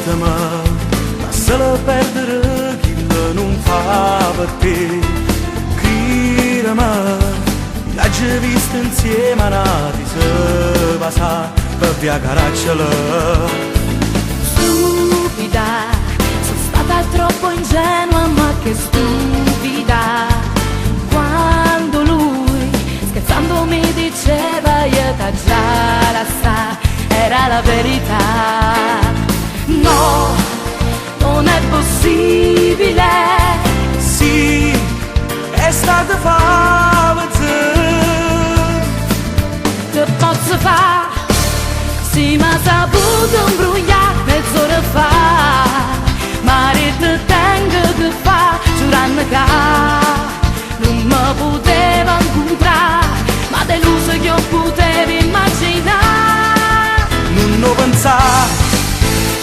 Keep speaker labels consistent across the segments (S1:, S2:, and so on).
S1: Guardami, lasciala perdere chi non fa per te. Credimi, l'ho vista insieme a nati se passa per via Caracciolo.
S2: Stupida, sono stata troppo ingenua, ma che stupida. Quando lui, scherzando, mi diceva io già la sa, era la verità. No, non è possibile.
S1: Sì, è stata favole.
S2: Che posso fare? Sì, ma saputo imbrogliare mezz'ora fa. Ma te tengo che fa, giurando che non mi potevo incontrare, ma deluso che io potevo immaginare.
S1: Non lo pensare,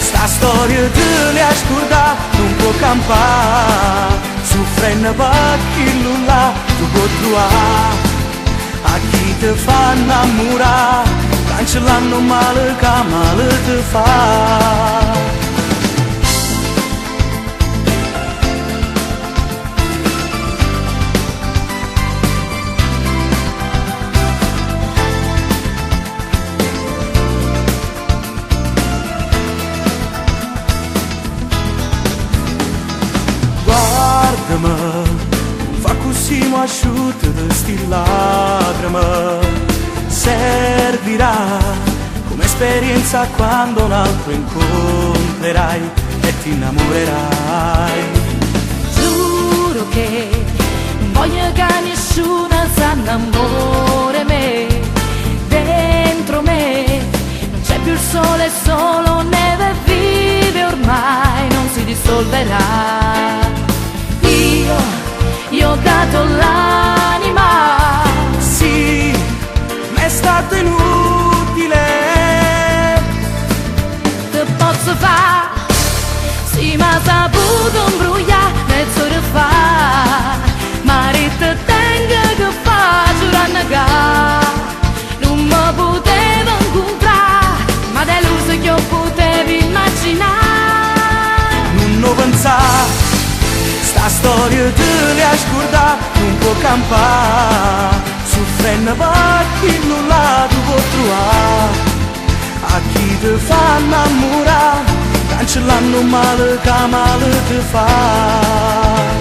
S1: sta storia te le scordare, non può campare. Soffrendo per chi non là, tu puoi trovare. A chi ti fa innamorare, cancellando male che male ti fa. Guardami, fa così mi asciutta di sti lacrime. Servirà come esperienza quando un altro incontrerai e ti innamorerai.
S2: Giuro che non voglio che nessuno si innamore me. Dentro me non c'è più il sole, solo neve vive ormai, non si dissolverà. Io ho dato l'anima.
S1: Sì, ma è stato inutile.
S2: Che posso fare? Sì, ma saputo imbrogliare mezz'ora fa. Ma te tengo che fa, giurando che non mi potevo incontrare, ma deluso che io potevo immaginare.
S1: Non lo pensare, sta storia te le scordare, non può campare. Soffrendo per chi non la tu puoi trovare. A chi ti fa innamorare, cancellando male che male ti fa.